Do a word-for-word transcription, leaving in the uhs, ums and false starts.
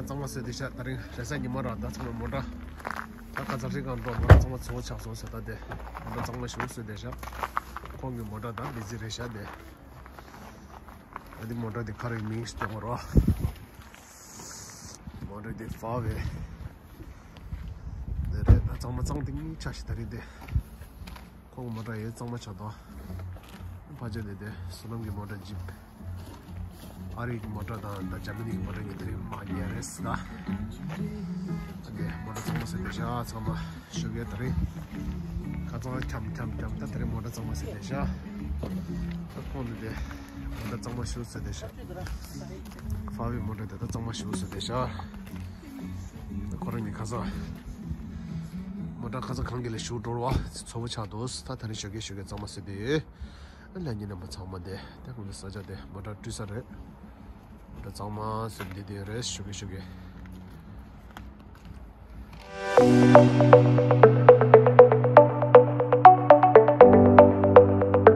གཙང་མ་བཟོས་བསྡད་ཤག་དེ་རིང་རེས་གཟའ་ཉི་མ་ར། ད་ཚང་མ་མོ་ཊ་ད་ཁ་ཚ་ཧྲིལ་གང་འགྲོ། མོ་ཊ་གཙང་མ་ཚོ་ཆགས་སོང་ཟེར། ད་དེ་མོ་ཊ་གཙང་མ་ཞིག་བཟོས་བསྡད་ཤག་ཁོང་གི་མོ་ཊ་ད་བི་ཛི་རེད་ཤག་དེ་ཨ་དེ་མོ་ཊ་དེ་ཁ་རེ་མིང་སྟོན་རོགས། མོ་ཊ་དེ་ཧྥ་ཝེ་དེ་རེད། ད་གཙང་མ་གཙང་དེ་གཉིས་ཆ་ཞིག་ད་རེད་དེ། ཁོང་མོ་ཊ་ཡོད་གཙང་མ་ཆགས་འདུག་ཕ་ཆེ་དེ་དེ་བསོད་ནམས་ཀྱི་མོ་ཊ་ཇིབ། ཨ་རི་གི་མོ་ཊ་དང་ད་འཇར་མ་ནི་གི་མོ་ཊ་གཉིས་དེ་རིང་མ་ཉལ་རེད་ཟེར་ད། ཨ་དེ་མོ་ཊ་གཙང་མ་བཟོས་བསྡད་ཤག་ཚང་མ་ཞོགས་ཀས་དེ་རིང་ཁ་སང་འཁྱམ་འཁྱམ་འཁྱམ། ད་དེ་རིང་མོ་ཊ་གཙང་མ་བཟོས་བསྡད་ཤག་ད་ཁོང་ནི་དེ་མོ་ཊ་གཙང་མ་ཞིག་བཟོས་བསྡད་ཤག་ཧྥ་ཝེ་མོ་ཊ་དེ་ད་གཙང་མ་ཞིག་བཟོས་བསྡད་ཤག་ཁོ་རང་གཉིས་ཁ་སང་མོ་ཊ་ཁ་སང་གང་གི་ལ་ཞུ་འགྲོ་བ་ཚོ་བོ་ཆགས་འདུག་ད་དེ་རིང་ཞོགས་ཀས་ཞོགས་ཀས་གཙང་མ་བཟོས་བསྡད་ཡོད། ལྷན་རྒྱས་རྣམ་པ་ཚང་མ་དེ་དེ་གུང་ལ་ས་ཆ་དེ་མོ་ཊ་བཀྲུས་ས་རེད། མོ་ཊ་གཙང་མ་བཟོས་བསྡད་དེ་རེད། ཞོགས་ཀས་ཞོགས་ཀས།